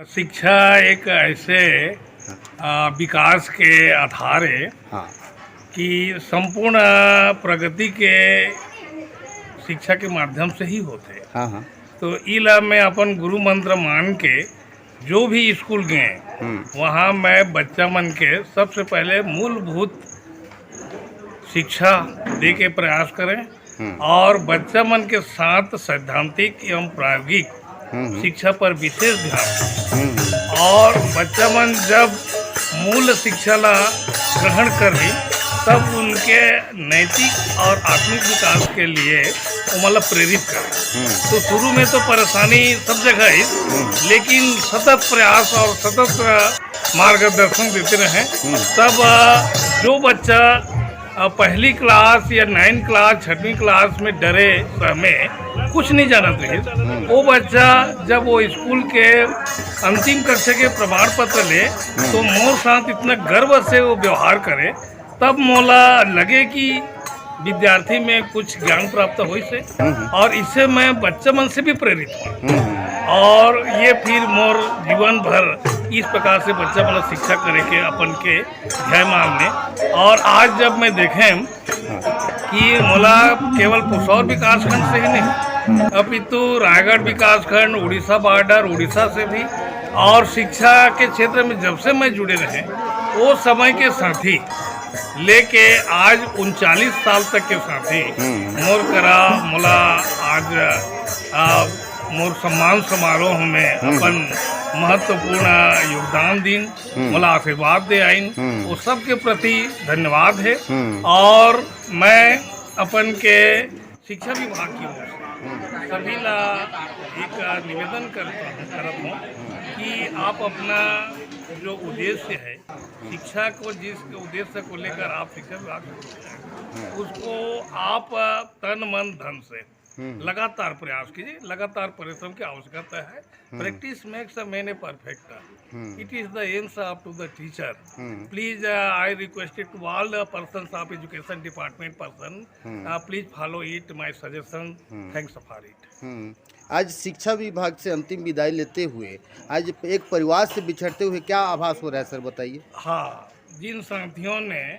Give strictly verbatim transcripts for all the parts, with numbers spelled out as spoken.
शिक्षा एक ऐसे, हाँ। आ, विकास के आधार है हाँ। कि संपूर्ण प्रगति के शिक्षा के माध्यम से ही होथे। हाँ, हाँ। तो इला मैं अपन गुरु मंत्र मान के जो भी स्कूल गए, हम्म। वहाँ मैं बच्चा मन के सबसे पहले मूलभूत शिक्षा दे के प्रयास करें हम्म। और बच्चा मन के साथ सैद्धांतिक एवं प्रायोगिक हम्म। शिक्षा पर विशेष ध्यान दें। हम्म। और बच्चा मन जब मूल शिक्षा ला ग्रहण कर ली, तब उनके नैतिक और आत्मिक विकास के लिए वो मतलब प्रेरित करें। हम्म। तो शुरू में तो परेशानी सब जगह ही, हम्म। लेकिन सतत प्रयास और सतत, अ, मार्गदर्शन देते रहें, हम्म। तब, अ, जो बच्चा, अ, पहली क्लास या नाइन्थ क्लास, छठवीं क्लास में डरे, सहमे, कुछ नहीं जानत रहे, हम्म। वो बच्चा जब वो स्कूल के अंतिम कक्षा के प्रमाण पत्र ले, हम्म। तो मोर साथ इतना गर्व से वो व्यवहार करे, तब मोला लगे कि विद्यार्थी में कुछ ज्ञान प्राप्त होइस हे हम्म। और इससे मैं बच्चा मन से भी प्रेरित हूँ। हम्म। और ये फिर मोर जीवन भर इस प्रकार से बच्चा मन ला शिक्षा करे के अपन के ध्यान में। और आज जब मैं देखें हाँ। कि मोला केवल पुसौर विकासखंड से ही नहीं, हम्म। अपितु रायगढ़ विकासखंड, उड़ीसा बॉर्डर, उड़ीसा से भी और शिक्षा के क्षेत्र में जब से मैं जुड़े रहे, वो समय के साथी लेके आज उनचालीस साल तक के साथी हम्म। मोर करा मोला आज, आ, मोर सम्मान समारोह में हम्म। अपन महत्वपूर्ण योगदान दिन, हम्म। मोला आशीर्वाद दे आइन, हम्म। वो सबके प्रति धन्यवाद है। हम्म। और मैं अपन के शिक्षा विभाग की ओर से हम्म। सभी ला एक निवेदन करता हूँ, करत हूँ हम्म। कि आप अपना जो उद्देश्य है, शिक्षा को, जिस उद्देश्य को लेकर आप शिक्षा विभाग में जुड़े हैं, हम्म। उसको आप तन मन धन से हम्म। लगातार प्रयास कीजिए, लगातार परिश्रम की आवश्यकता है। हम्म। Practice makes a man a perfect। Hmm. It is the aims of to the teacher। Hmm. Please, uh, I request it to all the persons of education department person, hmm. Uh, please follow it, my suggestion। Hmm. Thanks for it। हम्म। आज शिक्षा विभाग से अंतिम विदाई लेते हुए आज एक परिवार से बिछड़ते हुए क्या आभास हो रहा है सर, बताइए। हाँ, जिन साथियों ने,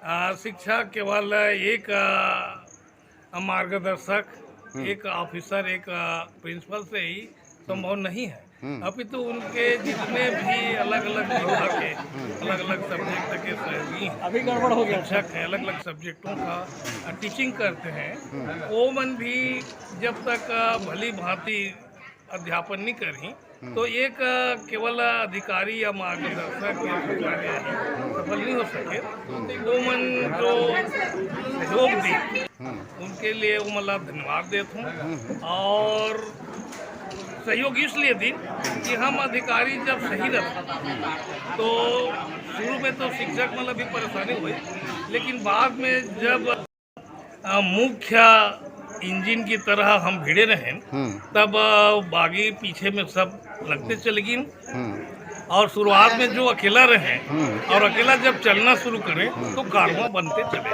आ, शिक्षा केवल एक, आ, मार्गदर्शक, हम्म। एक ऑफिसर, एक, आ, प्रिंसिपल से ही संभव हम्म। नहीं है। हम्म। अपितु उनके जितने भी अलग-अलग विभाग के, हम्म। अलग-अलग सब्जेक्ट के सहयोगी हैं, अभी गड़बड़ हो गया। शिक्षक हैं, अलग-अलग सब्जेक्टों का, आ, टीचिंग करते हैं, हम्म। वो मन भी जब तक, आ, भली भांति अध्यापन नहीं करही, हम्म। तो एक, अ, केवल अधिकारी या मार्गदर्शक या प्राचार्य ही सफल नहीं हो सके। हम्म। वो मन जो सहयोग दी, हम्म। उनके लिए वो मन ला धन्यवाद देत हूँ। हम्म। और सहयोग इसलिए दी कि हम अधिकारी जब सही रहते, तो शुरू में तो शिक्षक मन ला भी परेशानी हुई, लेकिन बाद में जब अ, मुख्य इंजन की तरह हम भिड़े रहेन, हम्म। तब, अ, बागी पीछे में सब लगते चले गिन। हम्म। और शुरुआत में जो अकेला रहे हम्म। और अकेला जब चलना शुरू करे, हम्म। तो कारवां बनते चले गिन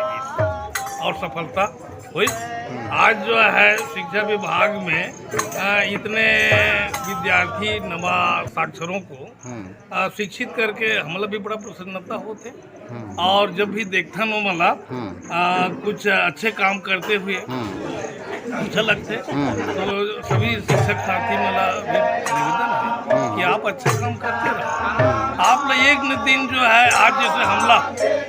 और सफलता हुई। हम्म। आज जो है शिक्षा विभाग में, अ, इतने विद्यार्थी नवा साक्षरों को, हम्म। अ, शिक्षित करके हमला भी बड़ा प्रसन्नता होते। हम्म। और जब भी देखथन वो मन ला, हम्म। आ, कुछ अच्छे काम करते हुए हम्म। अच्छा लगथे। हम्म। तो सभी शिक्षक साथी मन ला भी निवेदन है हम्म। कि आप अच्छा काम करते रहो। हम्म। आप ला एक न दिन जो है, आज जैसे हमला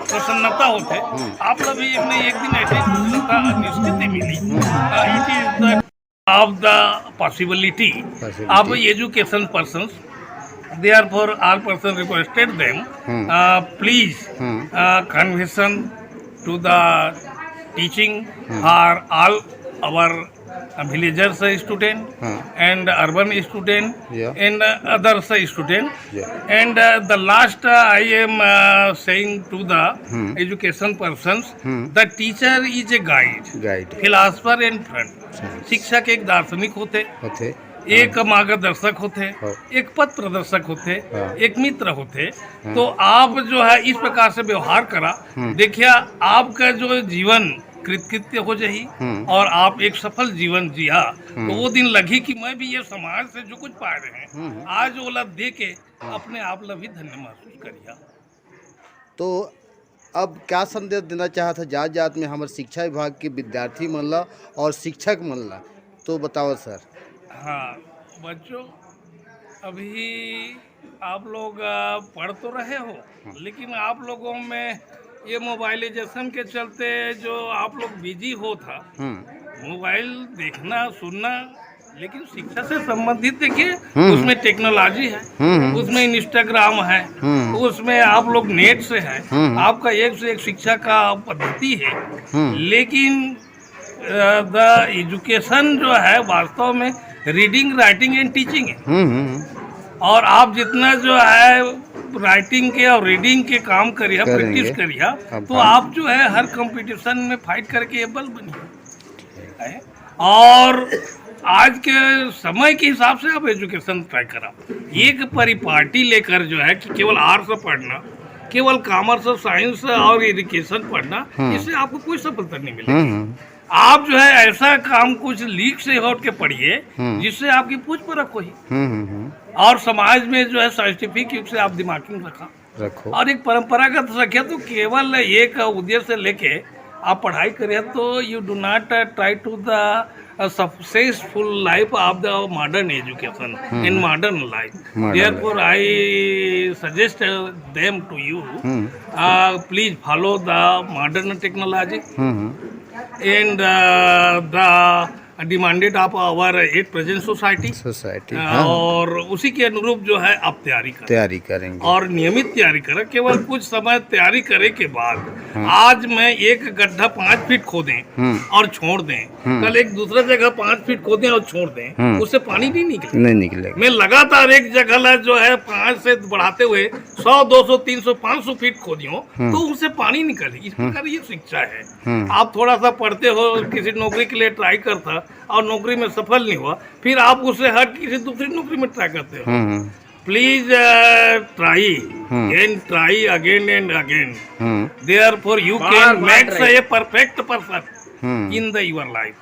प्रसन्नता होथे, हम्म। आप ला भी एक न एक दिन ऐसी प्रसन्नता निश्चित ही मिली। हम्म। आ, it is the of the possibility possibility. Of education persons. Therefore, all persons requested them, hmm. Uh, please, hmm. Uh, convention to the teaching hmm. For all our villagers student hmm. And urban student या। And others student। या। And, uh, the last, uh, I am, uh, saying to the hmm. Education persons, hmm. The teacher is a guide, guide। Philosopher and friend। शिक्षक एक दार्शनिक होथे, होथे। एक हाँ। मार्गदर्शक होथे, हाँ। एक पथ प्रदर्शक होथे, हाँ। एक मित्र होथे। हाँ। तो आप जो है इस प्रकार से व्यवहार करा, हम्म। देखिए आपका जो जीवन कृतकृत्य हो जाही हम्म। और आप एक सफल जीवन जिया, तो हम्म। वो दिन लगही कि मैं भी ये समाज से जो कुछ पाए रहे हैं, हम्म। आज ओला दे के हाँ। अपने आप ला भी धन्य महसूस करिया। तो अब क्या संदेश देना चाहत है जात जात में हमर शिक्षा विभाग के विद्यार्थी मन ला और शिक्षक मन ला, तो बताओ सर। हाँ बच्चों, अभी आप लोग आ, पढ़ तो रहे हो, लेकिन आप लोगों में ये मोबाइलाइजेशन के चलते जो आप लोग बिजी हो था, हम्म। मोबाइल देखना सुनना, लेकिन शिक्षा से संबंधित देखिए, हम्म। उसमें टेक्नोलॉजी है, हम्म। उसमें इंस्टाग्राम है, हम्म। उसमें आप लोग नेट से है, हम्म। आपका एक से एक शिक्षा का पद्धति है, हम्म। लेकिन द एजुकेशन जो है वास्तव में रीडिंग, राइटिंग एंड टीचिंग है। हम्म, हम्म। और आप जितना जो है राइटिंग के और रीडिंग के काम करिए, करेंगे। प्रैक्टिस करिए, अब तो हम आप जो है हर कंपटीशन में फाइट करके एबल बनिए। है? और आज के समय के हिसाब से आप एजुकेशन तय करा। एक परिपाटी लेकर जो है कि केवल आर्ट्स पढ़ना, केवल कॉमर्स और साइंस और एजुकेशन पढ़ना, हम्म। इससे आपको कोई सफलता नहीं मिलेगी। हम्म, हम्म। आप जो है ऐसा काम कुछ लीक से हट के पढ़िए, हम्म। जिससे आपकी पूछ परख होही। हम्म, हम्म, हम्म। और समाज में जो है साइंटिफिक रूप से आप दिमाग में रखा। रखो। और एक परंपरागत रखे तो केवल एक उद्देश्य लेके आप पढ़ाई करें तो you do not try to the successful life of the modern education hmm. In modern life। Modern therefore life। I suggest them to you, hmm. Uh, please follow the modern technology hmm. And uh, the demanded of our at present society। Society, हाँ। और उसी के अनुरूप जो है आप तैयारी करें। तैयारी करेंगे। और नियमित तैयारी करें। केवल कुछ समय तैयारी करे के बाद हाँ। आज मैं एक गड्ढा पाँच फीट खोदें हम्म। और छोड़ दें, हम्म। कल एक दूसरा जगह पाँच फीट खोदें और छोड़ दें, हम्म। उससे पानी नहीं निकले। नहीं निकलेगा। मैं लगातार एक जगह ला जो है पाँच से बढ़ाते हुए सौ, दो सौ, तीन सौ, पाँच सौ फीट खोदियो हम्म। तो उससे पानी निकले। इस हम्म। प्रकार ये शिक्षा है। हम्म। आप थोड़ा सा पढ़ते हो, किसी नौकरी के लिए ट्राई करता और नौकरी में सफल नहीं हुआ, फिर आप उससे हट के किसी दूसरी नौकरी में ट्राई करते हो। हम्म। Please try hmm. And try again and again। Hmm. Therefore you bar can bar make try। A perfect person hmm. In the your life।